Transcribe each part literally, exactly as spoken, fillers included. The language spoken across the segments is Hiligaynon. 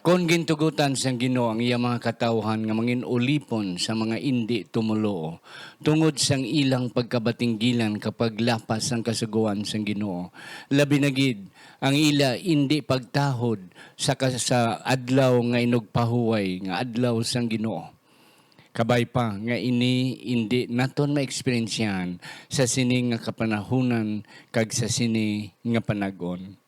Kon gintugutan sang Ginoo ang iya mga katawuhan nga mangin-ulipon sa mga indi tumoluo, tungod sang ilang pagkabatinggilan kag paglapas sang Kasugoan sang Ginoo, labi na gid ang ila indi pagtahod sa kas-, sa adlaw nga inugpahuway nga adlaw sang Ginoo. Kabay pa nga ini indi naton maeksperiensyahan sa sini nga kapanahunan kag sa sini nga panag-on.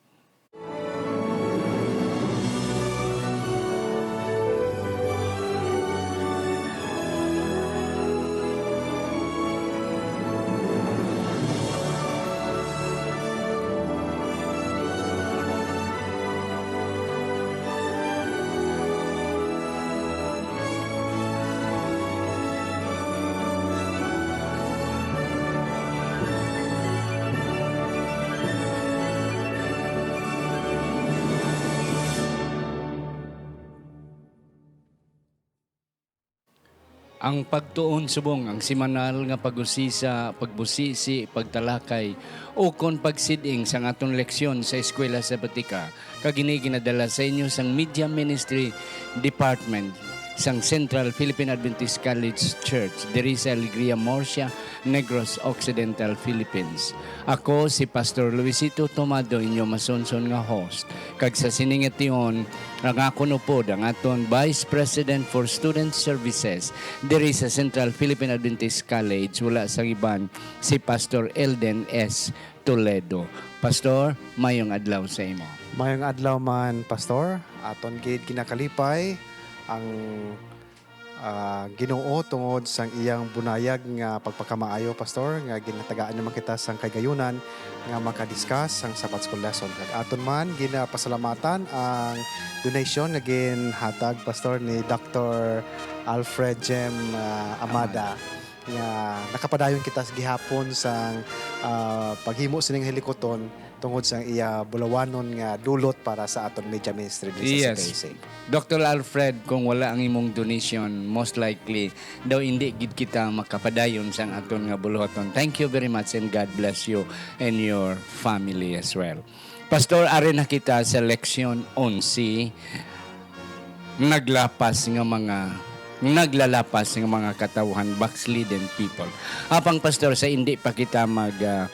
Ang pagtuon subong ang semanal nga pag-usisa, pagbusisi, pagtalakay, ukon pagsid-ing sang aton leksyon sa Eskwela Sabatika, kag ini ginadala sa inyo sang Media Ministry Department sang Central Philippine Adventist College Church diri sa Alegria, Murcia, Negros Occidental, Philippines. Ako si Pastor Luisito Tomado, inyo masunson nga host, kag sa sini nga tion, ang akon upod ang aton Vice President for Student Services diri sa Central Philippine Adventist College, wala sang iban si Pastor Elden S. Toledo. Pastor, mayong adlaw sa imo. Mayong adlaw man, Pastor. Aton gid ginakalipay ang, ah, Ginoo tungod sang iyang bunayag nga pagpakamaayo, Pastor, nga ginatagaan naman kita sang kahigayunan nga makadiscuss sang Sabbath School lesson. Kag aton man ginapasalamatan ang donation nga ginhatag, Pastor, ni Doctor Alfred Jem, ah, Amada, nga nakapadayon kita sa gihapon sang, ah, paghimo sining hilikuton tungod sang iya bulawanon nga dulot para sa aton media ministry diri sa Yes. C P A C. Doctor Alfred, kung wala ang imong donation, most likely daw indi gid kita makapadayon sang aton nga buluhaton. Thank you very much and God bless you and your family as well. Pastor, ari na kita sa leksyon onse, naglapas nga mga, naglalapas nga mga katawuhan, backslidden people. Apang, Pastor, sa indi pa kita mag, ah,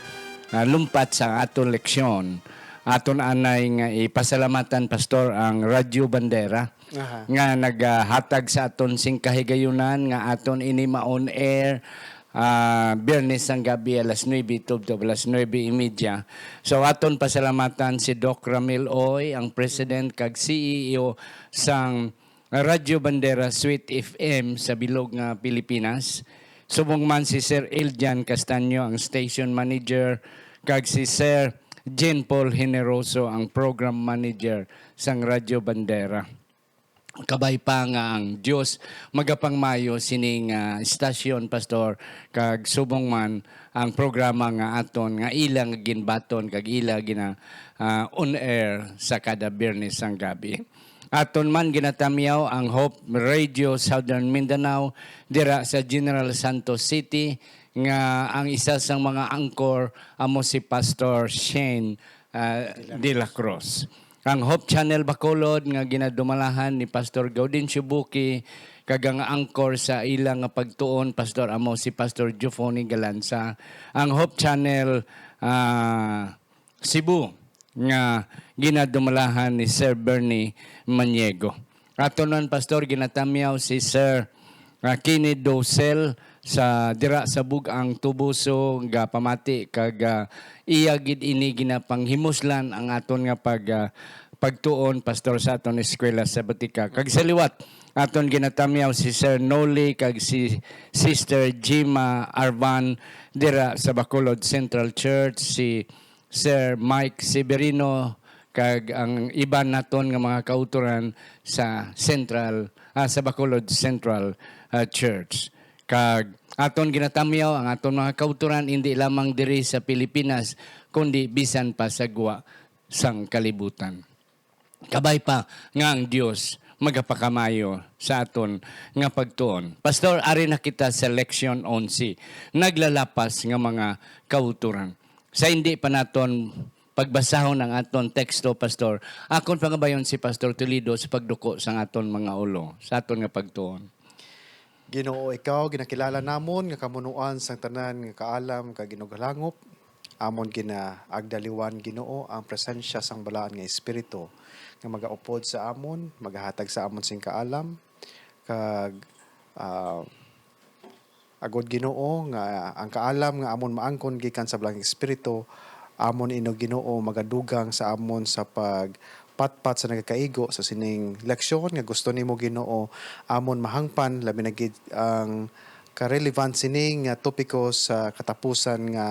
ah, lumpat sa aton leksyon, aton anay nga ipasalamatan, Pastor, ang Radyo Bandera Aha. nga naghatag sa aton sing kahigayunan nga aton ini ma-on air, ah, Biyernes sang gabi alas nuebe tubtob alas nuebe y media. So, aton pasalamatan si Doc Ramil Oy, ang President kag C E O sang Radyo Bandera Sweet F M sa bilog nga Pilipinas. Subong man si Sir Eljan Castaño, ang station manager, kag si Sir Jean Paul Generoso, ang program manager sang Radyo Bandera. Kabay pa nga ang Dios magapangmayo sining, ah, istasyon, Pastor, kag subong man ang programa nga aton, nga ila nga ginbaton kag ila gina, ah, on air sa kada Biyernes sang gabi. Aton man ginatamyaw ang Hope Radio Southern Mindanao dira sa General Santos City, nga ang isa sang mga anchor amo si Pastor Shane, ah, De La Cruz. Ang Hope Channel Bacolod nga ginadumalahan ni Pastor Gaudencio Buki, kag ang anchor sa ila nga pagtuon, Pastor, amo si Pastor Giovanni Galanza. Ang Hope Channel, ah, Cebu nga ginadumalahan ni Sir Bernie Maniego. Aton man, Pastor, ginatamyaw si Sir, ah, Kenny Dosel sa dira sa Bug-ang, Toboso, gapamati kag, ah, iya gid ini ginapanghimuslan ang aton nga pag, ah, pagtuon, Pastor, sa aton eskwela sa Batika. Kag sa liwat, aton ginatamyaw si Sir Noli kag si Sister Jima Arvan dira sa Bacolod Central Church, si Sir Mike Severino, kag ang iban naton nga mga kautoran sa Central, ah, sa Bacolod Central, ah, Church. Kag aton ginatamyaw ang aton mga kautoran indi lamang diri sa Pilipinas, kundi bisan pa sa gwa sang kalibutan. Kabay pa nga ang Dios magapakamayo sa aton nga pagtuon. Pastor, ari na kita sa leksyon onse, naglalapas nga mga kautoran. Sa hindi pa naton Pagbasahon ang aton teksto, Pastor. Akon pangabayon si Pastor Toledo sa pagduko sang aton mga ulo, sa aton nga pagtuon. Ginoo, ikaw ginakilala namon nga kamunuan sang tanan nga kaalam kag ginugalangop. Amon ginaagdaliwan, Ginoo, ang presensya sang balaan nga Espiritu nga magaupod sa amon, magahatag sa amon sing kaalam, kag ah, agod, Ginoo, nga ang kaalam nga amon maangkon gikan sa Balaang Espiritu, amon ino, Ginoo, magadugang sa amon sa pagpatpat sa nagakaigo sa sining leksyon nga gusto nimo, Ginoo, amon mahangpan, labi na gid ang ka-relevant sini nga topiko sa katapusan nga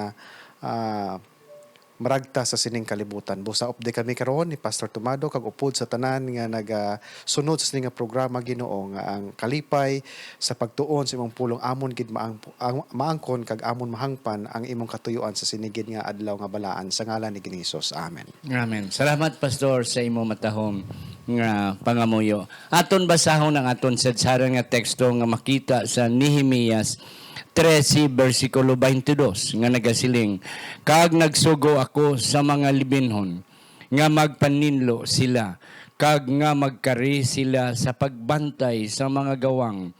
ah, maragta sa sining kalibutan. Busa updi kami karon ni Pastor Tomado kag upod sa tanan nga nagasunod sa sini nga programa, Ginoo, nga ang kalipay sa pagtuon sa imong pulong amon gid maang, ang, maangkon kag amon mahangpan ang imong katuyoan sa sini gid nga adlaw nga balaan, sa ngalan ni Ginoong Hesus. Amen. Amen. Salamat, Pastor, sa imo matahom nga pangamuyo. Aton basahon ang aton sadsaran nga teksto nga makita sa Nehemias trese, bersikulo twenty-two, nga nagasiling, "Kag nagsugo ako sa mga Libinhon nga magpaninlo sila, kag nga magkari sila sa pagbantay sa mga gawang,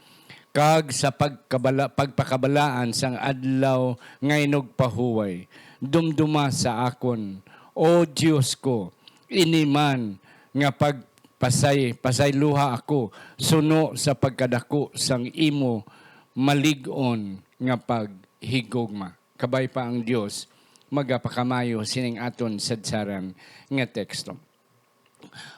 kag sa pagkabala, pagpakabalaan sang adlaw nga inugpahuway. Dumduma sa akon, O Dios ko, ini man nga pagpasay, pasayloha ako suno sa pagkadako sang imo malig-on nga paghigugma." Kabay pa ang Dios magapakamayo sining aton sadsaran nga teksto.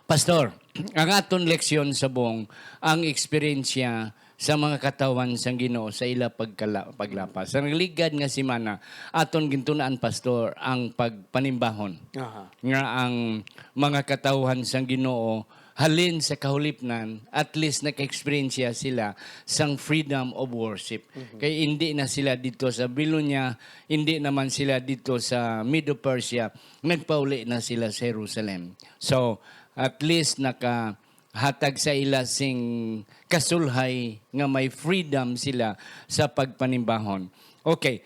Pastor, ang aton leksyon subong ang eksperyensya sa mga katawhan sang Ginoo sa ila pagkala-, paglapas. Sa nagligad nga semana, aton gintun-an, Pastor, ang pagpanimbahon. Aha. Nga ang mga katawhan sang Ginoo, halin sa kahulipnan, at least naka-eksperyensya sila sang freedom of worship. Mhm. Kay hindi na sila dito sa Babylonia, hindi naman sila dito sa Medo-Persia, nagpauli na sila sa Jerusalem. So, at least nakahatag sa ila sing kasulhay nga may freedom sila sa pagpanimbahon. Okay.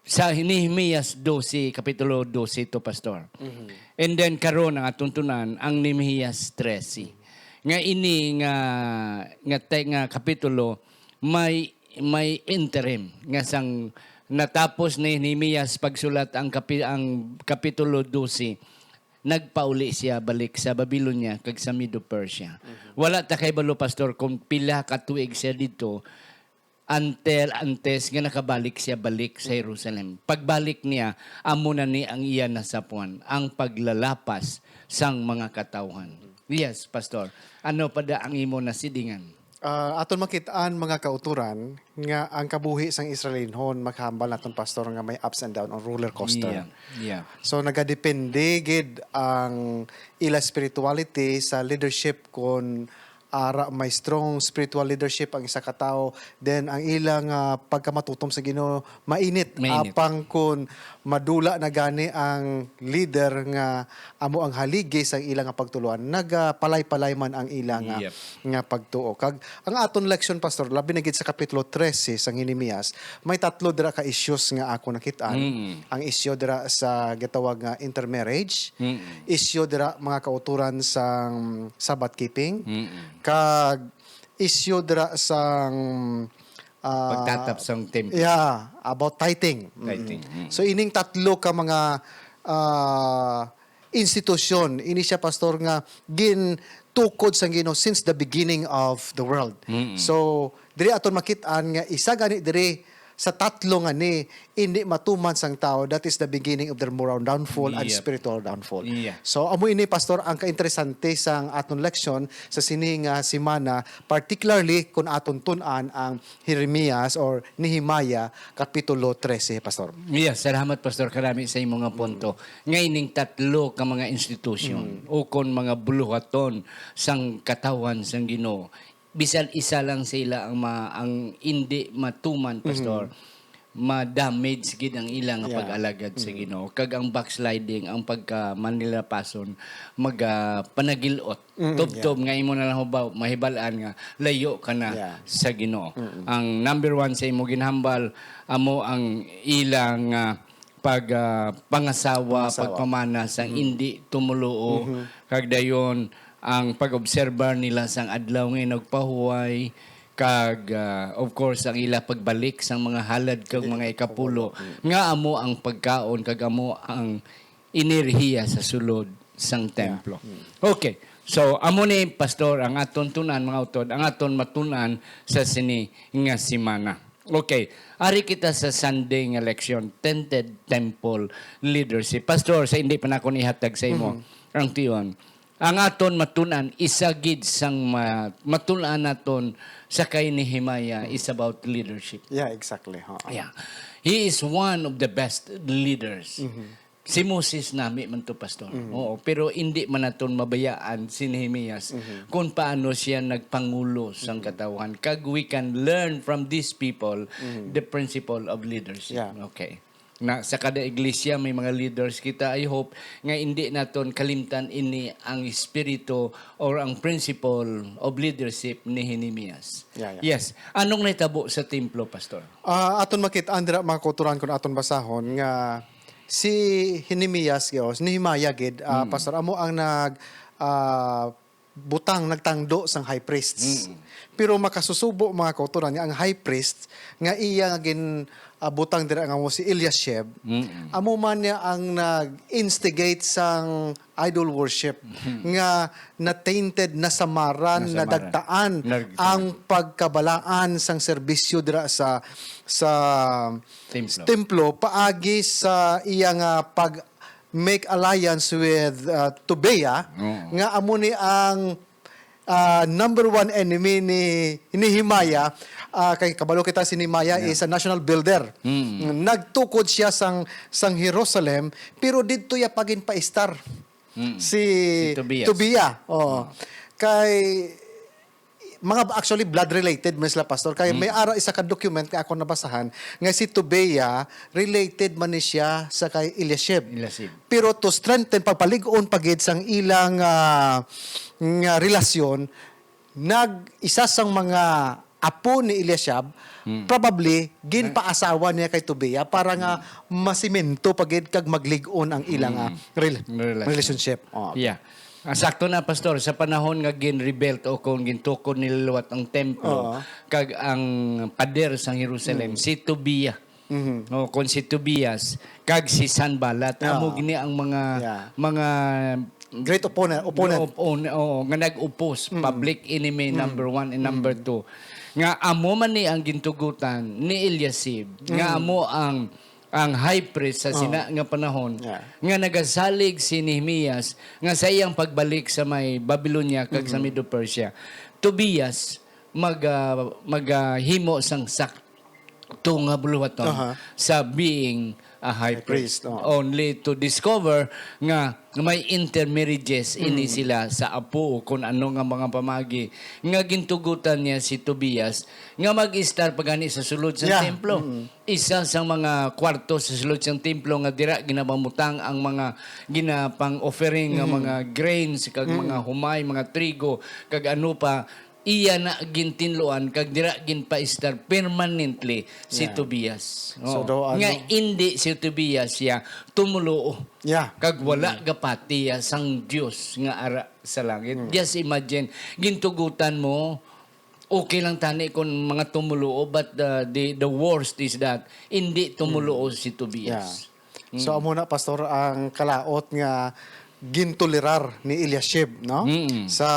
Sa Nehemias dose, Kapitulo dose to, Pastor. Mhm. And then karon ang atong tun-an ang Nehemias trese. Nga ini nga, nga te-, nga kapitulo may, may interim nga sang natapos ni Nehemias pagsulat ang kapi-, ang Kapitulo dose, nagpauli siya balik sa Babylonia kag sa Medo-Persia. Mhm. Wala ta kay balo, Pastor, kung pila ka tuig siya dito until, antes nga nakabalik siya balik sa Jerusalem. Pagbalik niya, amo na ni ang iya nasapuan, ang paglalapas sang mga katawhan. Yes, Pastor. Ano pa da ang imo nasidingan? Ah, aton makit-an, mga kauturan, nga ang kabuhi sang Israelinhon, makahambal naton, Pastor, nga may ups and down, ang roller coaster. Yeah, yeah. So, nagadepende gid ang ila spirituality sa leadership, kon ara may strong spiritual leadership ang isa ka tawo, then ang ila nga pagkamatutom sa Ginoo mainit. Mainit. Apang kon madula na gani ang leader nga amo ang haligi sa ila nga pagtuluan, nagapalay-palay man ang ila nga, Yep. nga pagtuo. Kag ang aton leksyon, Pastor, labi na gid sa kapitulo trese sa Nehemias, may tatlo dira ka issues nga ako nakit-an. Mm. Ang isyu dira sa gitawag nga intermarriage, Mm. isyu dira, mga kauturan, sang Sabbath keeping, Mm. kag isyu dira sang, ah, Pagtatap sang templo. Yeah, about tithing. Mm. Tithing, mm. So, ining tatlo ka mga, ah, institusyon, ini siya, Pastor, nga gintukod sang Ginoo since the beginning of the world. Mm. So, diri aton makit-an nga isa gani diri sa tatlo nga ni hindi matuman sang tawo, that is the beginning of their moral downfall and Yep. spiritual downfall. Yeah. So, amo ini, Pastor, ang kainteresante sang aton leksyon sa sini nga semana, particularly kung aton tun-an ang Jeremias or Nehemiah, Kapitulo trese, Pastor. Yes, salamat, Pastor, karami sa imo nga punto. Nga ining tatlo ka mga institusyon, Mm. ukon mga buluhaton sang katawhan sang Ginoo, bisan isa lang sa ila ang ma-, ang indi matuman, Pastor, Mm. ma-damage gid ang ila nga Yeah. pag-alagad sa Mm. Ginoo. Kag ang backsliding, ang pagka-manilapason, maga-, panagil-ot. Mm, Tubtob yeah. nga imo na lang hubaw, mahibal-an nga layo ka na Yeah. sa Ginoo. Mm-mm. Ang number one sa imo ginhambal, amo ang ilang, ah, pag, ah, pangasawa, Pangasawa. pagpamana sang Mm. indi tumoluo, Mhm. kag dayon ang pag-obserbar nila sang adlaw nga nagpahuway, kag, ah, of course, ang ila pagbalik sang mga halad kag Indi mga ikapulo, Mm. nga amo ang pagkaon kag amo ang enerhiya sa sulod sang Yeah. templo. Mm. Okay. So, amo ni, Pastor, ang aton tun-an, mga utod, ang aton matun-an sa sini nga semana. Okay. Ari kita sa Sunday nga leksyon, Tainted Temple Leadership. Pastor, sa hindi pa nako nihatag sa imo Mhm. ang tion, ang aton matun-an, isa gid sang ma-, matun-an naton sa kay Nehemiah Mm. is about leadership. Yeah, exactly. Oo. Yeah. He is one of the best leaders. Mhm. Si Moses nami man to, Pastor. Mm. Oo, pero indi man naton mabayaan si Nehemias Mhm. kung paano siya nagpangulo sang Mhm. katawhan. Kag we can learn from these people Mhm. the principle of leadership. Yeah. Okay. Na sa kada iglesia may mga leaders kita. I hope nga indi naton kalimtan ini ang espiritu or ang principle of leadership ni Nehemias. Yeah, yeah. Yes. Anong nahitabo sa templo, Pastor? Ah, aton makit-an dira, mga kauturan, kung aton basahon nga si Nehemias, o si Nehemiah gid, ah, Mm. Pastor, amo ang nag, ah, butang, nagtangdo sang high priests. Mm. Pero makasusubo, mga kauturan, nga ang high priest nga iya nga gin, ah, butang dira nga mo si Eliashib, Mm. amo man niya ang nag-instigate sang idol worship Mhm. nga na-tainted, nasamaran, Nasamaran. nadagtaan Nadagtaan. ang pagkabalaan sang serbisyo dira sa, sa Templo. templo paagi sa iya nga pag make alliance with, uh, Tobiah, Oo. nga amo ni ang, uh, number one enemy ni Nehemiah. Uh, kay kabalo kita, si Nehemiah Yeah. is a national builder. Mm. Nagtukod siya sang, sang Jerusalem, pero didto iya paginpaistar Mm. si Si Tobias. Tobiah. Oo. Oo. Kay mga, actually, blood related man sila, Pastor. Kay may Mm. ara isa ka document nga ako nabasahan nga si Tobiah, related man ni siya sa kay Eliashib. Eliashib. Pero to strengthen, pagpalig-on pa gid sang ilang, ah, nga relasyon, nag-, isa sang mga apo ni Eliashib, Mm. probably, ginpaasawa niya kay Tobiah para nga Mm. masimento pa gid kag maglig-on ang ilang, ah, Mm. rel-, Relasyon. relationship. Oh. Yeah. Ah, sakto na, Pastor, sa panahon nga gin-rebuild o kung gintukod nila liwat ang templo, Oo. kag ang pader sang Jerusalem, Mm. si Tobiah. Mhm. O, kung si Tobias, kag si Sanballat, amo Oo. gini ang mga, Yeah. mga Great opponent, opponent. Op-, on-, oo, nga nag-oppose, Mm. public enemy Mm. number one and number Mm. two. Nga amo man ni ang gintugutan ni Eliashib, nga Mm. amo ang, ang high priest sa Ah. sina nga panahon, Yeah. nga nagasalig si Nehemias nga sa iyang pagbalik sa may Babylonia kag sa Mm. Medo-Persia, Tobias mag, ah, mag, ah, himo sang sakto nga buluhaton Aha. sa being a high High priest, priest, oo. only to discover nga may intermarriages ini Mm. sila sa apo, kung ano nga mga pamagi, nga gintugutan niya si Tobias nga mag-istar pa gani sa sulod sa Yeah. templo. Mm. Isa sa mga kwarto sa sulod sang templo nga dira ginapamutang ang mga ginapang-offering nga Mm. mga grains, kag Mm. mga humay, mga trigo, kag ano pa, iya na gintinluan kag dira ginpaistar permanently si Yeah. Tobias. So, Oo. daw, Nga ano indi si Tobias siya tumuluo. Yeah. Kag wala Mm. gapati ya sang Dios nga ara sa langit. Mm. Just imagine, gintugutan mo, okay lang tani kung mga tumuluo, but the, the, the worst is that indi tumuluo Mm. si Tobias. Yeah. So, Mm. amo na, Pastor, ang kalaot nga gintolerar ni Eliashib, no? Mm. Sa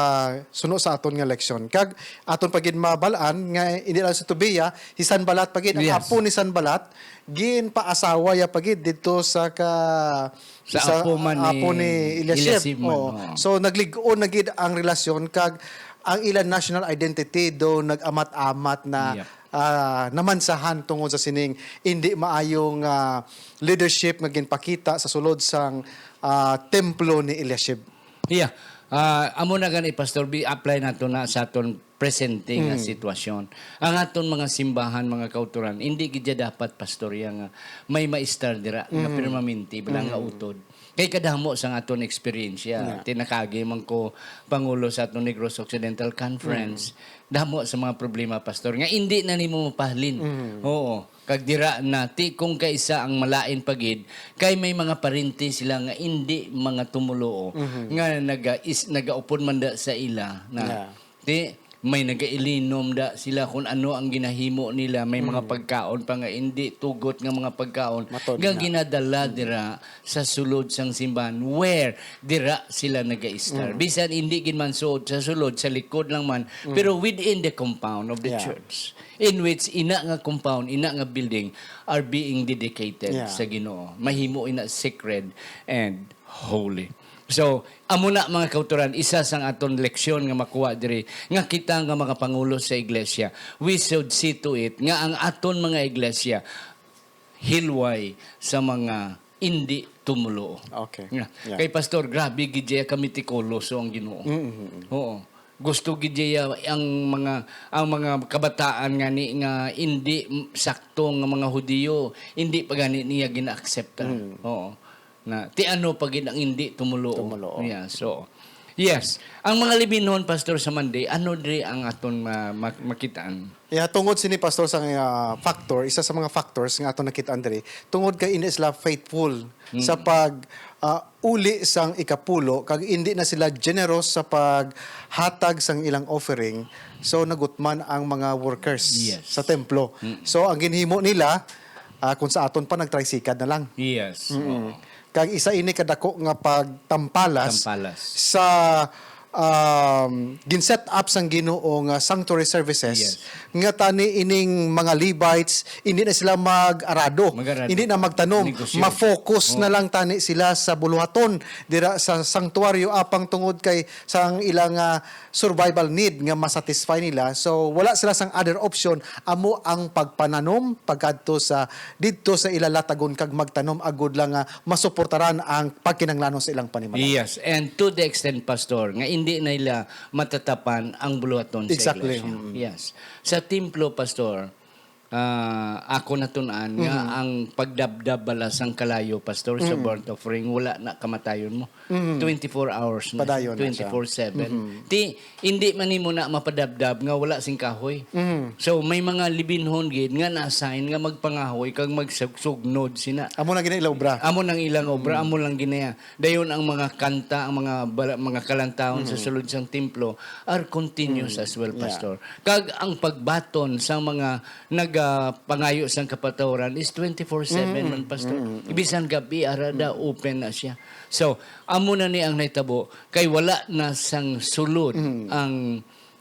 suno sa aton nga leksyon. Kag aton pa gid mabal-an nga hindi lang si Tobiah, si Sanballat pa gid, ang Yes. apo ni Sanballat, ginpaasawa ya pa gid didto sa ka-, Sa sa apo man ni apo ni Eliashib. Eliashib man, Oo. oo. So, naglig-on na gid ang relasyon, kag ang ilang national identity do nag-amat-amat na Yep. ah, namansahan tungod sa sining indi maayong, ah, leadership nga ginpakita sa sulod sang, ah, templo ni Eliashib. Yeah. Ah, amo na gani, Pastor B, apply nato na sa aton presente nga Mm. sitwasyon. Ang aton mga simbahan, mga kauturan, indi gid ya dapat, Pastor, ya nga may maistar dira nga Mm. permanente, bala nga Mm. utod. Kay kadamo sang aton eksperyensya. Yeah. Tinakagi man ko, Pangulo, sa aton Negros Occidental Conference, Mm. damo sa mga problema, Pastor, nga indi na nimo mapahalin. Mm. Oo. Kag dira na, ti kung kaisa ang malain pa gid, kay may mga parente sila nga indi mga tumuluo, Mhm. nga naga-, is, nagaupod man da sa ila na, Yeah. ti, may nagailinom da sila kung ano ang ginahimo nila. May mga Mm. pagkaon pa nga indi tugot nga mga pagkaon Matod nga na. ginadala Mm. dira sa sulod sang simbahan, where dira sila naga-estar. Mm. Bisan indi gid man suod sa sulod, sa likod lang man, Mm. pero within the compound of the Yeah. church, in which ina nga compound, ina nga building are being dedicated Yeah. sa Ginoo. Mahimo ina sacred and holy. So, amo na, mga kautoran, isa sang aton leksyon nga makuha diri, nga kita nga mga pangulo sa iglesia, we should see to it nga ang aton mga iglesia hilway sa mga indi tumuluo. Okay. Nga, Yeah. kay Pastor, grabe gid siya ka metikuloso ang Ginoo. Mm, mm, mm. Oo. Gusto gid siya ang mga, ang mga kabataan nga ni, nga indi m-, sakto nga mga Hudiyo, indi pa gani niya gina-aksepta. Mm. Oo. Na, ti ano pa gid ang indi tumuluo. Tumuluo. Yeah, so, yes. Ang mga libinhon, Pastor, sa Monday, ano diri ang aton ma-, ma-, makitaan? Yeah, tungod sini, Pastor, sa, ah, factor, isa sa mga factors nga aton nakitaan diri, tungod kay indi sila faithful Mm. sa pag, ah, uli sang ikapulo, kag indi na sila generous sa paghatag sang ilang offering, so nagutman ang mga workers Yes. sa templo. Mm. So, ang ginhimo nila, ah, kung sa aton pa, nagtricycad na lang. Yes. Mm-mm. Oo. Kag isa ini kadako nga pagtampalas Tampalas. sa, um, gin-set up sang Ginoo nga sanctuary services, Yes. nga tani ining mga Levites, hindi na sila mag-arado, Mag-arado. hindi na magtanom, Negosyo. ma-focus Oh. na lang tani sila sa buluhaton dira sa sanctuaryo, apang tungod kay sang ilang, ah, survival need nga ma-satisfy nila. So, wala sila sang other option, amo ang pagpananom pagkadto sa, didto sa ila latagon kag magtanom agud lang nga masuportaran ang pagkinahanglanon sa ilang panimalay. Yes, and to the extent, Pastor, nga indi na ila matatapan ang buluhaton sa Exactly. iglesia. Mm. Yes. Sa templo, Pastor, ah, ako natun-an nga Mhm. ang pagdabdab bala sang kalayo, Pastor, sa Mhm. burnt offering, wala na kamatayon mo. Mhm. Twenty-four hours na siya, Padayon na siya. twenty-four seven. Mhm. Ti, hindi man nimo na mapadabdab nga wala sing kahoy. Mhm. So, may mga libinhon gid nga na-assign nga magpangahoy kag magsugsugnod sina. Amo na gina ila obra. Amo nang ilang obra, Mhm. amo lang ginaya. Dayon ang mga kanta, ang mga bala-, mga kalantahon sa Mhm. sulod sang templo are continuous Mhm. as well, Yeah. Pastor. Kag ang pagbaton sa mga nagapangayo sang kapatawaran is twenty-four seven Mm-mm. man, Pastor. Mm-mm. Bisan gabi, ara da, Mm-mm. open na siya. So, amo na ni ang nahitabo, kay wala na sang sulod Mm. ang,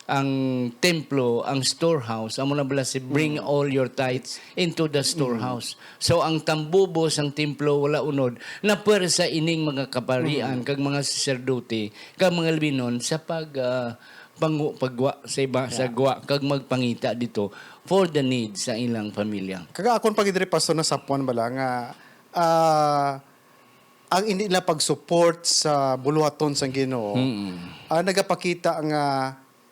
ang templo, ang storehouse. Amo na bala si bring Mm. all your tithes into the Mm. storehouse. So, ang tambubo sang templo wala unod, napwersa ining mga kaparian Mm. kag mga saserdote kag mga libinon sa pag, ah, pangu-, pagwa sa iba, sa Yeah. gwa, kag magpangita dito for the needs sa ilang pamilya. Kag akon pa gid diri, Pastor, nasapwan bala nga, ah, ang indi nila pag-support sa buluhaton sang Ginoo, Mm. ah, nagapakita nga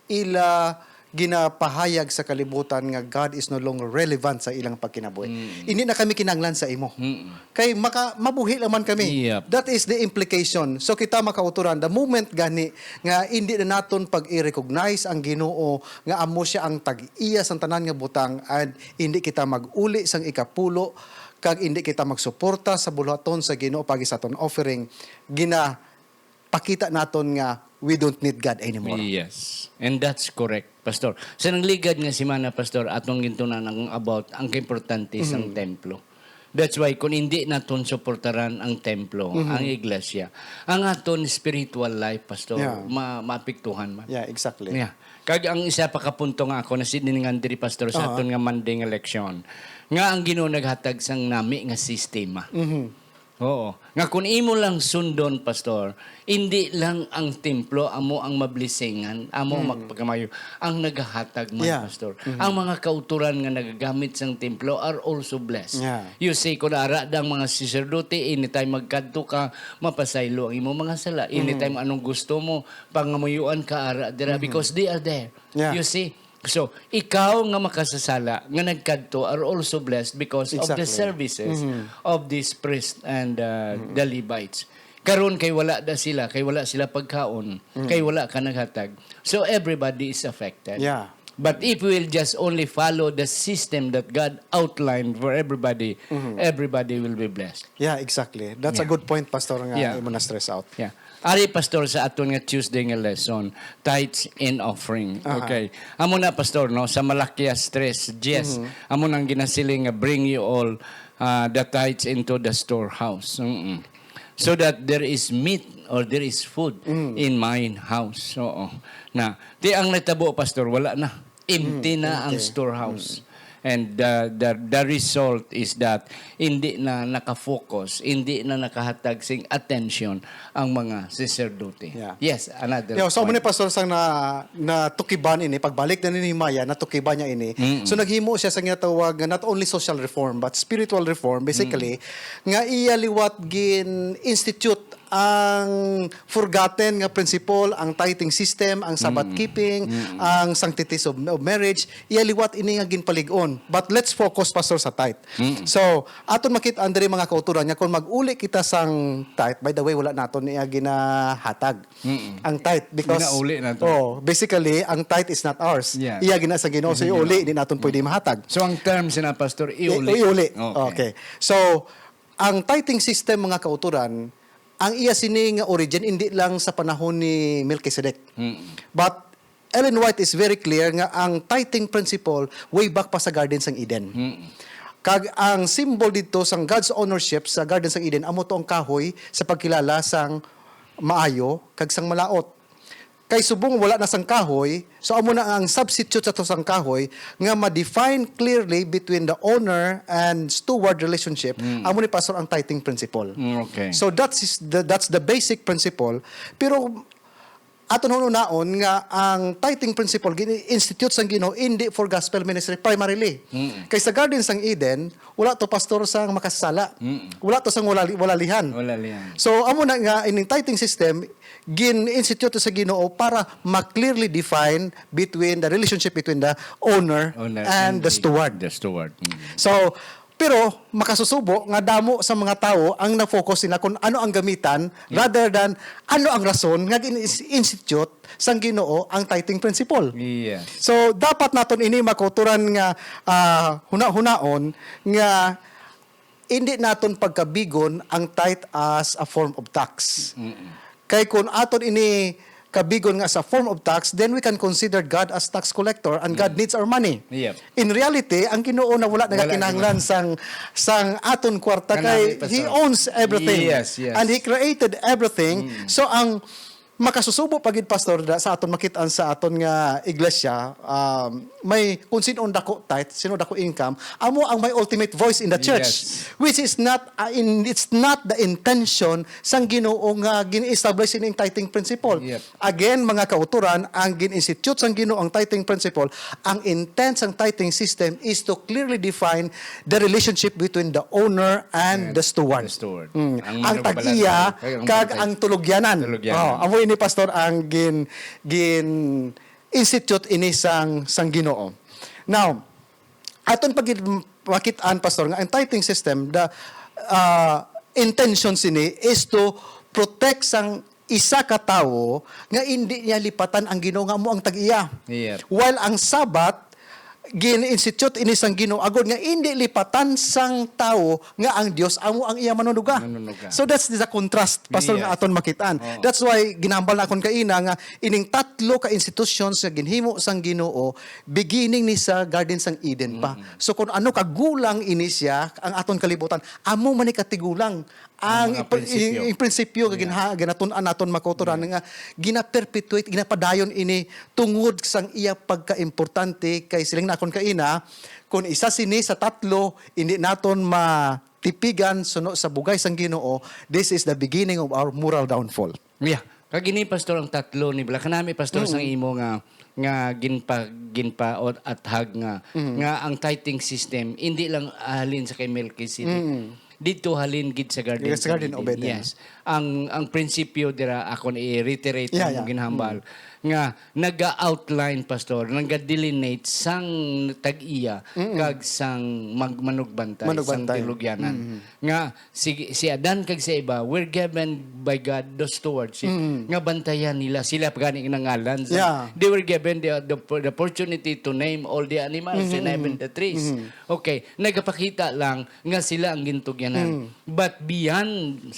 ila ginapahayag sa kalibutan nga God is no longer relevant sa ilang pagkinabuhi. Mm. Hindi na kami kinahanglan sa imo. Mm. Kay maka-, mabuhi lang man kami. Yep. That is the implication. So kita makauturan, the moment gani nga hindi na naton pag-i-recognize ang Ginoo nga amo siya ang tag-iya sang tanan nga butang, and hindi kita mag-uli sang ikapulo, kag hindi kita magsuporta sa buluhaton sa Ginoo pagi sa aton offering, ginapakita naton nga we don't need God anymore. Yes. And that's correct, Pastor. Sa nangligad nga semana, Pastor, atong gintunan ang about ang kaimportante sang Mhm. templo. That's why kung hindi naton suportaran ang templo, Mhm. ang iglesia, ang aton spiritual life, Pastor, Yeah. ma-, maapektuhan man. Yeah, exactly. Yeah. Kag ang isa pa ka punto nga ako nasilingan diri, Pastor, sa Aha. aton nga Monday nga leksyon, nga ang Ginoo naghatag sang nami nga sistema. Mhm. Oo. Nga kung imo lang sundon, Pastor, hindi lang ang templo amo ang mablisingan, amo ang Mm. magpagamayo, ang nagahatag man, Yeah. Pastor. Mhm. Ang mga kauturan nga nagagamit sang templo are also blessed. Yeah. You see, kung ara dang mga saserdote, anytime magkadto ka, mapasaylo ang imong mga sala. Mhm. Anytime anong gusto mo, pangamuyuan ka ara dira Mhm. because they are there. Yeah. You see? So, ikaw nga makasasala, nga nagkadto, are also blessed because of the Exactly. services Mhm. of these priests and, uh, Mhm. the Levites. Karon kay wala na sila, kay wala sila pagkaon, Mm. kay wala ka naghatag. So everybody is affected. Yeah. But if we will just only follow the system that God outlined for everybody, Mm-hmm. everybody will be blessed. Yeah, exactly. That's a Yeah. good point, Pastor, nga Yeah. imo na-stress out. Yeah. Ari, Pastor, sa aton nga Tuesday nga lesson, tithes and offering. Aha. Okay. Amo na, Pastor, no, sa Malakias three, yes. Mhm. Amo nang ginasiling nga, "Bring you all, uh, the tithes into the storehouse." Mm-mm. "So that there is meat or there is food Mm. in my house." Oo. Na, ti ang natabo, Pastor, wala na. Empty Mm, na ang empty. storehouse. Mm. And the, the, the result is that hindi na nakafocus, hindi na nakahatag sing attention ang mga saserdote. Yeah. Yes, another Yeah, so, amo ni, point. Pastor, sang na, natukiban ini, pagbalik na ni Nehemiah, natukiban niya ini. Mm. So, naghimo siya sa ginatawag nga not only social reform, but spiritual reform, basically, Mm. nga iya liwat gin-institute ang forgotten nga principle, ang tithing system, ang Sabbath Mm. keeping, Mm. ang sanctities of, of marriage, iya liwat ini nga ginpalig-on. But let's focus, Pastor, sa tithe. Mm. So, aton makit-an diri, mga kauturan, nga kung mag-uli kita sang tithe, by the way, wala naton niya ginahatag Mm. ang tithe because Ginauli naton. Oh, basically, ang tithe is not ours. Yeah. Iya gina sa Ginoo, so Sa Ginoo. iuli, di naton pwede Mm. mahatag. So, ang term sina, Pastor, I-, iuli. iuli. Okay. Okay. So, ang tithing system, mga kauturan, ang iya sini nga origin indi lang sa panahon ni Melchizedek. Mm. But Ellen White is very clear nga ang tithing principle way back pa sa Garden sang Eden. Mm. Kag ang symbol didto sang God's ownership sa Garden sang Eden amo to ang kahoy sa pagkilala sang maayo kag sang malaut. Kay subong wala na sang kahoy, so amo na ang substitute sa to sang kahoy nga ma-define clearly between the owner and steward relationship, Mm. amo ni, Pastor, ang tithing principle. Mm, okay. So that's the, that's the basic principle. Pero aton hunahunaon nga ang tithing principle gini-institute sang Ginoo indi for gospel ministry primarily. Mm. Kay sa Garden sang Eden, wala to, Pastor, sang makasasala. Mm. Wala to sang walali-, walalihan. Walalihan. So, amo na nga ining tithing system gin-institute sa Ginoo para ma-clearly define between the relationship between the owner Owner and and the the, steward. the steward. Mm. So, pero makasusubo nga damo sa mga tawo ang na-focus nila kung ano ang gamitan Yeah. rather than ano ang rason nga gin-institute sang Ginoo ang tithing principle. Yes. So, dapat naton ini, mga kauturan, nga, ah, hunahunaon nga hindi naton pagkabigon ang tithe as a form of tax. Mm-mm. Kay kung aton ini kabigon nga sa form of tax, then we can consider God as tax collector and God Mm. needs our money. Yep. In reality, ang Ginoo na wala Wala nagakinahanglan gina- sang, sang aton kwarta Kanami kay pa He sa owns everything. Yes, yes. And He created everything. Mm. So, ang makasusubo pa gid, Pastor, da, sa aton makit-an sa aton nga iglesia, um, may kung sino ang dako tithe, sino dako income, amo ang may ultimate voice in the church, Yes. which is not, uh, in, it's not the intention sang Ginoo nga gin-establish ining tithing principle. Yep. Again, mga kauturan, ang gin-institute sang Ginoo ang tithing principle, ang intent sang tithing system is to clearly define the relationship between the owner and And the steward. the steward. Mm. Ang Ang manugbalan tag-iya kag ang kag pantay. ang tulugyanan. Tulugyanan. Oh, amo ini, Pastor, ang gin-, gin-institute ini sang, sang Ginoo. Now, aton pag-, makit-an, Pastor, nga ang tithing system, the, uh, intention sini is to protect sang isa ka tawo nga indi niya lipatan ang Ginoo nga amo ang tag-iya. Yep. While ang Sabbath, gin-institute ini sang Ginoo agod nga indi lipatan sang tawo nga ang Dios amo ang iya manunuga. Manunuga. So that's the contrast, Pastor, nga Yes. aton makit-an. Oo. That's why ginhambal na akon kaina nga ining tatlo ka institutions nga ginhimo sang Ginoo, beginning ni sa Garden sang Eden pa. Mm-mm. So kung ano kagulang ini siya, ang aton kalibutan, amo man ni katigulang Ang ang mga ipa-, prinsipyo. i-, i-, prinsipyo nga Yeah. ginha-, ginatun-an naton, mga kauturan, Yeah. nga gina-perpetuate, ginapadayon ini tungod sang iya pagkaimportante. Kay siling nakon kaina, kung isa sini sa tatlo, hindi naton matipigan suno sa bugay sang Ginoo, this is the beginning of our moral downfall. Yeah. Kag ini, Pastor, ang tatlo ni bala. Kanami, Pastor, Mm. sang imo nga, nga ginpa-, ginpa-, o athag nga, Mm. nga ang tithing system, hindi lang halin sa kay Melchizedek. Mm. Didto halin gid sa Garden Yes, sa Garden of Eden. Eden. Yes. Ang, ang prinsipyo dira, akon i-reiterate Yeah, ang yeah. ginhambal. Mm. nga naga-outline, Pastor, naga-delineate sang tag-iya Mm-mm. kag sang mag-, manugbantay, sang Manugbantay. Dilugyanan. Mm-hmm. Nga si, si Adan kag si Eva were given by God the stewardship Mm-hmm. nga bantayan nila. Sila pa gani nangalan sa, Yeah. they were given the, the, the opportunity to name all the animals in Mm-hmm. heaven, the trees. Mm-hmm. Okay, nagapakita lang nga sila ang gintugyanan. Mm. But beyond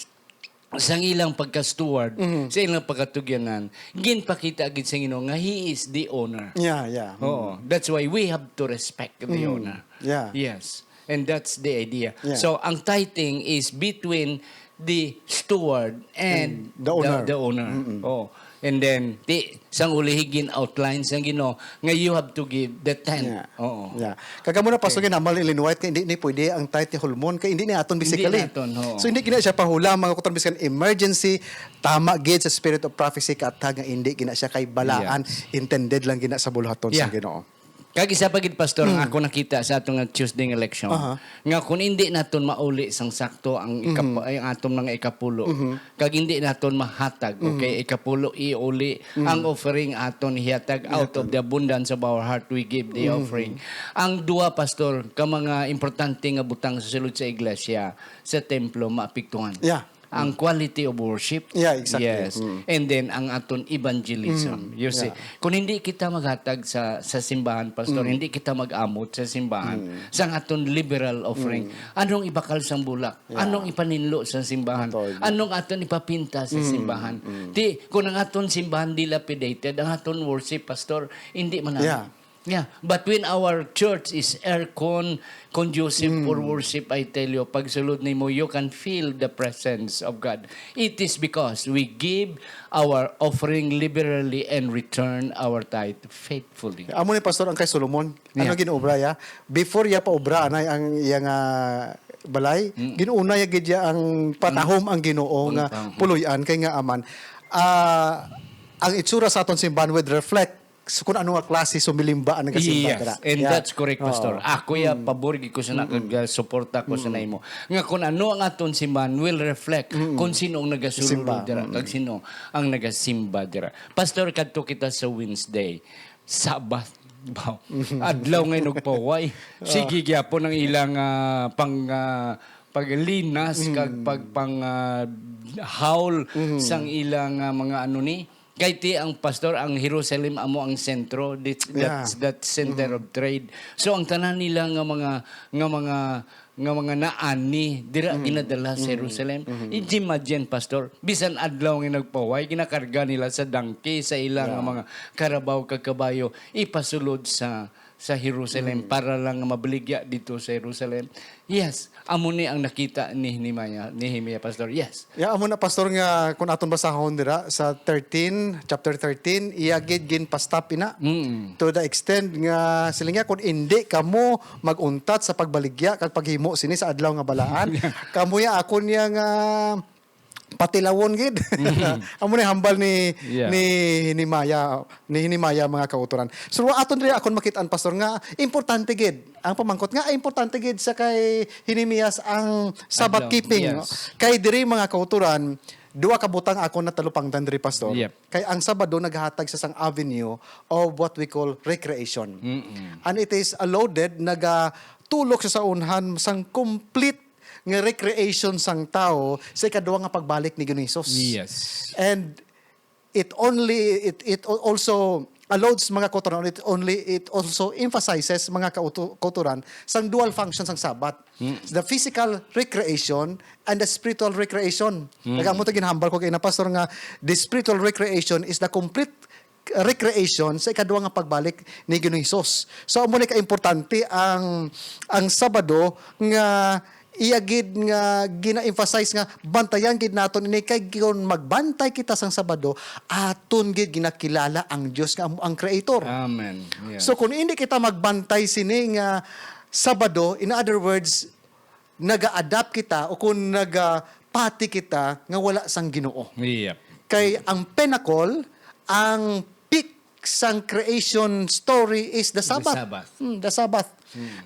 sang ilang pagka-steward, Mhm. sa ilang pagkatugyanan, ginpakita gid sa Ginoo nga he is the owner. Yeah, yeah. Oo. Mm. That's why we have to respect the Mm. owner. Yeah. Yes. And that's the idea. Yeah. So, ang tithing is between the steward and And the owner. the, the owner. Mm-mm. Oh. And then, ti, sang ulihi gin-outline sang Ginoo nga you have to give the tenth. Yeah. Oo. Yeah. Kag amo na, Pastor, Okay. ginhambal ni Ellen White nga hindi ni pwede ang tithe ni Holomon kay hindi ni aton Hindi basically. naton, oo. So, hindi gina siya pahula, mga kutoran, biskan emergency, tama gid sa spirit of prophecy, kaatag nga hindi gina siya kay balaan, Yes. intended lang gina sa buluhaton sa Yeah. Ginoo. Kag isa pa gid, Pastor, ang Mm. ako nakita sa aton nga Tuesday nga leksyon, Aha. nga kung hindi naton mauli sang sakto ang ikap-, Mhm. ay, ang aton mga ikapulo, Mhm. kag hindi naton mahatag, Mhm. okay, ikapulo, iuli Mhm. ang offering aton ihatag, out of Ihatag. the abundance of our heart we give the Mhm. offering. Ang duha, Pastor, ka mga importante nga butang sa sulod sa iglesia, sa templo, maapektuhan. Yeah. Ang Mm. quality of worship. Yeah, exactly. Yes. Mm. And then, ang aton evangelism. Mm. You see, Yeah. kung hindi kita maghatag sa, sa simbahan, Pastor, Mm. hindi kita mag-amot sa simbahan, Mm. sang aton liberal offering, Mm. anong ibakal sang bulak? Yeah. Anong ipaninlo sa simbahan? Totoo. Anong aton ipapinta sa Mm. simbahan? Mm. Ti, kung ang aton simbahan dilapidated, ang aton worship, Pastor, hindi man Yeah. Yeah, but when our church is aircon conducive for Mm. worship, I tell you, pagsulod nimo, you can feel the presence of God. It is because we give our offering liberally and return our tithe faithfully. Amo ni, Pastor, ang kay Solomon. Ano Yeah. gin-obra ya? Before ya paobra anay ang iya nga balay, Mm. gin-una ya gid ya ang patahom ang Ginoo Ang nga patahom. puloy-an kay nga aman, ah, ang itsura sa aton simbahan would reflect So, kung ano nga klase sumilimba ang nagasimba Yes, dira. and Yeah. that's correct, Pastor. Oo. Ako ya, Mm. pabor gid ko sa na-, Mm-mm. kag, uh, suporta ko sa Mm-mm. naimo. Nga kung ano ang aton simbahan will reflect Mm-mm. kung sino ang nagasulod Simba. dira, Mm-mm. kag sino ang nagasimba dira. Pastor, kadto kita sa Wednesday, Sabbath. Wow. Mm-hmm. Adlaw nga inugpahuway. Ah. Sige gyapon ang ilang, ah, pang, ah, paglinas Mm. kag pag, pang, ah, haul Mm-hmm. sang ilang, ah, mga ano ni, Kay ti ang, Pastor, ang Jerusalem amo ang sentro, di-, Yeah. that's, that center Mm-hmm. of trade. So, ang tanan nila nga mga, nga mga, nga mga naani, dira Mm-hmm. ginadala sa Mm-hmm. Jerusalem. Mm-hmm. Imagine, Pastor, bisan adlaw nga nagpahuway, ginakarga nila sa donkey, sa ila nga Yeah. mga karabaw kag kabayo, ipasulod sa sa Jerusalem Mm. para lang mabaligya dito sa Jerusalem. Yes, amo ni ang nakita ni Nehemiah, Nehemiah, Pastor. Yes. Ya, amo na, Pastor, nga kung aton basahon dira sa thirteen, chapter thirteen, iya gid ginpastop ina. Mm. To the extent nga, siling niya, kung indi kamo mag-untat sa pagbaligya kag paghimo sini sa adlaw nga balaan, kamo ya akon niya nga patilawon gid. Mhm. Amo ni hambal ni, Yeah. ni Nehemiah, ni Nehemiah, mga kautoran. So, aton diri akon makit-an, Pastor, nga importante gid ang pamangkot nga importante gid sa kay Nehemias ang Sabbath Adlaw, keeping, yes. no? Kay diri, mga kautoran, duha ka butang akon natalupangdan diri, Pastor. Yep. Kay ang Sabado naghatag sa sang avenue of what we call recreation. Mm-mm. And it is allowed, nagatulok sa saunhan sang complete nga recreation sang tawo sa ikaduha nga pagbalik ni Ginoong Hesus. Yes. And it only, it, it al-, also allows, mga kautoran, it only, it also emphasizes, mga kautu-, kautoran, sang dual function sang Sabbath. Mm. The physical recreation and the spiritual recreation. Mm. Kag amo to ginhambal ko kay na, Pastor, nga the spiritual recreation is the complete recreation sa ikaduha nga pagbalik ni Ginoong Hesus. So, amo ni ka-importante ang, ang Sabado nga iya gid nga gina-emphasize nga bantayan gid naton ini, kay kon magbantay kita sang Sabado, aton gid ginakilala ang Dios nga amo ang Creator. Amen. Yes. So, kung hindi kita magbantay sini nga Sabado, in other words, naga-adapt kita o kung nagapati kita nga wala sang Ginoo. Yep. Kay ang pinnacle, ang peak sang creation story is the The Sabbath. Sabbath. Hmm, the Sabbath.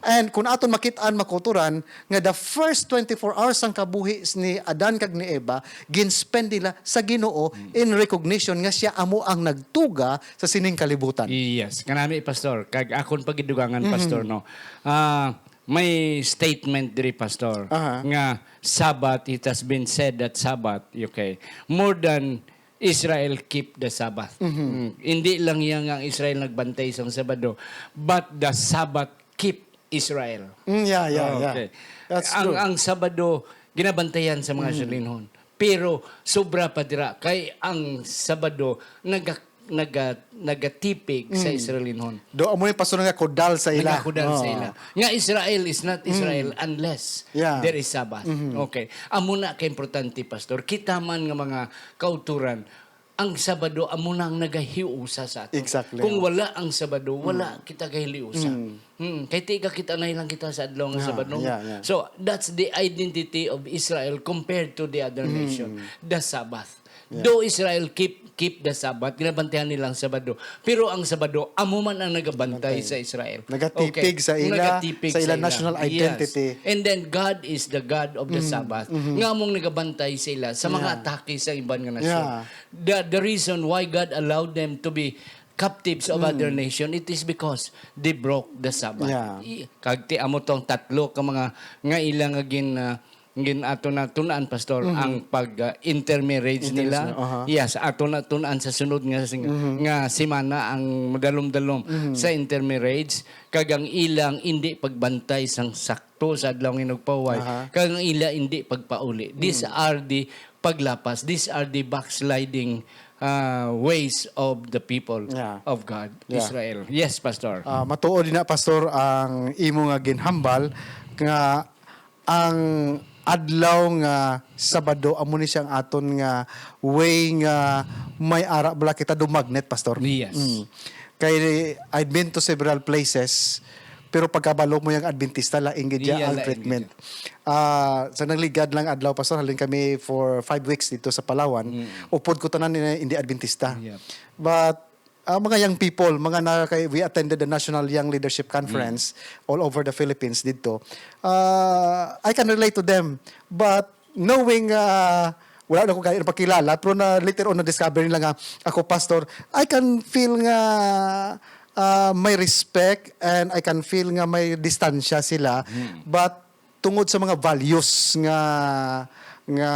And kung aton makit-an, mga kauturan, nga the first twenty-four hours sang kabuhi ni Adan kag ni Eva, gin-spend nila sa Ginoo in recognition nga siya amo ang nagtuga sa sining kalibutan. Yes, kanami, Pastor. Kag akon pagidugangan, Pastor, no. Ah, may statement diri, Pastor, Aha. nga Sabbath, it has been said that Sabbath, okay, more than Israel keep the Sabbath. Mm. Hindi lang yan nga ang Israel nagbantay sa Sabado, but the Sabbath keep Israel. Mm, yeah, yeah, yeah. Okay. That's ang true. ang Sabado ginabantayan sa mga Israelinhon. Pero sobra pa dira kay ang Sabado naga naga nagatipig sa Israelinhon. Do amo ni, Pastor, nga kudal sa ila. Nagakudal sa Oo. ila. Nga Israel is not Israel unless Yeah. there is Sabbath. Okay. Amo na ka importante, Pastor. Kita man nga mga kauturan, ang Sabado amo na ang nagahiusa sa aton. Exactly. Kung wala ang Sabado, wala kita kahiliusa. Hmm. Kay tiga kita na lang kita sa adlaw nga Yeah, Sabado. yeah, yeah. So, that's the identity of Israel compared to the other nation. The Sabbath. Though Israel keep keep the Sabbath, ginabantayan nila ang Sabado. Pero ang Sabado, amo man ang nagabantay sa Israel. Nagatipig Okay. sa ila, Nagatipig sa ila national Yes. identity. And then God is the God of the Sabbath. Nga among nagabantay sa ila sa mga Yeah. atake sa iban nga nasyon. Yeah. The, the reason why God allowed them to be captives of other nation, it is because they broke the Sabbath. Yeah. I- Kag ti amo tong tatlo ka mga nga ila nga gin ah, gin ato na tun-an, Pastor, ang pag ah, intermarriage nila. International, aha. Yes, ato na tun-an sa sunod nga sing- nga semana ang madalom-dalom sa intermarriage kag ang ilang indi pagbantay sang sakto sa adlaw nga inugpahuway Aha. kag ang ila indi pagpauli. These are the paglapas. These are the backsliding ah, ways of the people Yeah. of God, Yeah. Israel. Yes, Pastor. Ah, matuod din na, Pastor, ang imo nga ginhambal nga ang adlaw nga Sabado amo ni siyang aton nga way nga may ara bala kita do magnet, Pastor. Yes. Mm. Kay I've been to several places, pero pagkabalo mo yung Adventista, laing gid Iya, ang laing treatment. Ah, sa nagligad lang adlaw, Pastor, halin kami for five weeks dito sa Palawan. Upod ko tanan ni hindi Adventista. Yep. But ah, mga young people, mga na kay, we attended the National Young Leadership Conference all over the Philippines dito. Ah, I can relate to them. But knowing ah, wala na ko kayo napakilala, pero na later on na-discover nila nga ako pastor, I can feel nga ah, may respect and I can feel nga may distansya sila. But tungod sa mga values nga nga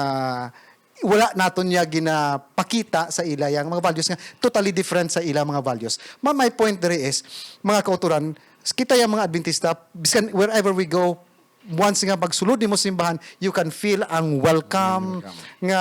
wala naton niya ginapakita sa ila yang mga values nga totally different sa ila mga values. Ma, my point diri is, mga kauturan, kita yang mga Adventista, biskan wherever we go, once nga magsulod nimo sa simbahan, you can feel ang welcome nga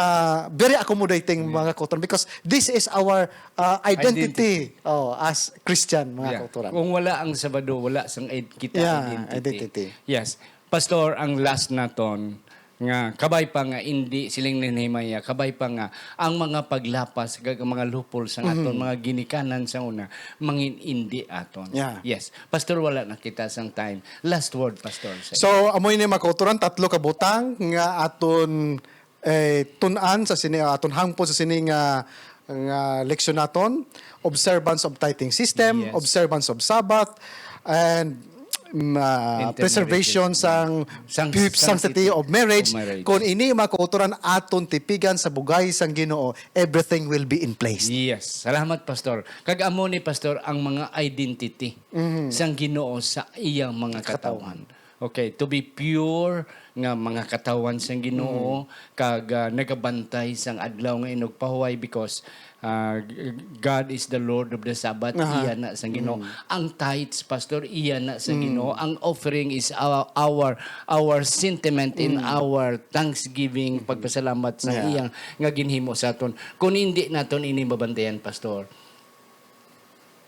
very accommodating, mga kauturan, because this is our uh, identity, oh, as Christian, mga Yeah. Kauturan. Kung wala ang Sabado, wala sang id- kita Yeah, identity. Identity. Yes. Pastor, ang last naton nga kabay pa nga indi siling ni Nehemiah, kabay pa nga ang mga paglapas kag ang mga lupol sa aton Mm-hmm. mga ginikanan sa una mangin indi aton. Yeah. Yes. Pastor, wala na kita sang time. Last word, Pastor. Sa So, amoy ni mga kauturan, tatlo ka butang nga aton eh, tun-an sa sini, aton hangpon sa sini nga nga leksyon naton, observance of tithing system, Yes. observance of Sabbath, and mm, ah, Intermarriages. Preservation sang, Sang pu- sanctity sanctity of marriage. of marriage. Kung ini makauturan aton tipigan sa bugay sang Ginoo, everything will be in place. Yes. Salamat, Pastor. Kag amo ni, Pastor, ang mga identity Mm-hmm. sang Ginoo sa iyang mga katawhan. Okay, to be pure nga mga katawhan sang Ginoo, kag ah, nagabantay sang adlaw nga inugpahuway because ah, g- God is the Lord of the Sabbath, Aha. iya na sang Ginoo. Ang tithes, Pastor, iya na sang Ginoo. Ang offering is our our, our sentiment in our thanksgiving, pagpasalamat sa Yeah. iyang nga ginhimo sa aton. Kung hindi naton ini mabantayan, Pastor,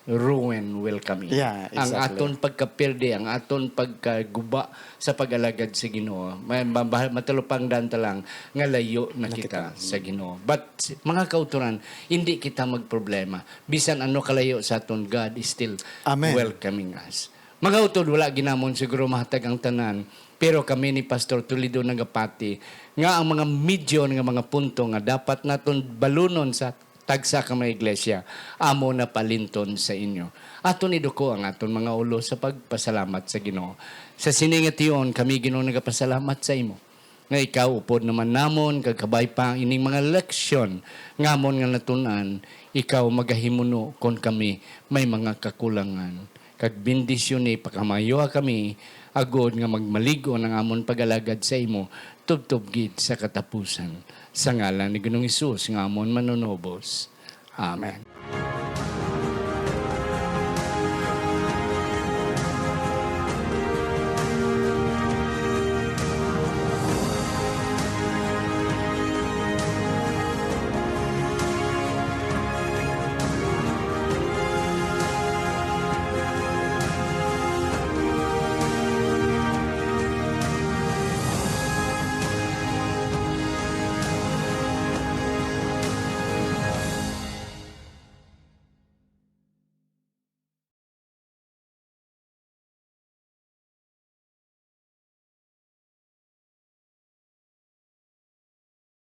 ruin will come in. Yeah, Ang exactly. aton pagkaperde, ang aton pagkaguba sa pag-alagad sa Ginoo, may mabah- matalupangdan ta lang nga layo na kita sa Ginoo. But mga kauturan, hindi kita magproblema. Bisan ano kalayo sa aton, God is still Amen. welcoming us. Mga utod, wala ginamon siguro mahatag ang tanan, pero kami ni Pastor Toledo nagapati nga ang mga major nga mga punto nga dapat naton balunon sa tagsa ka mga iglesia, amo na palinton sa inyo. Aton iduko ang aton mga ulo sa pagpasalamat sa Ginoo. Sa sini nga tion, kami, Ginoo, nagapasalamat sa imo, nga ikaw upod naman namon, kag kabay pa ining mga leksyon nga amon nga natun-an, ikaw magahimuno kon kami may mga kakulangan. Kag bendisyoni, pakamayo kami, agod nga magmalig-on ang amon pag-alagad sa imo tubtob gid sa katapusan. Sa ngalan ni Ginoong Hesus nga amon Manunubos. Amen.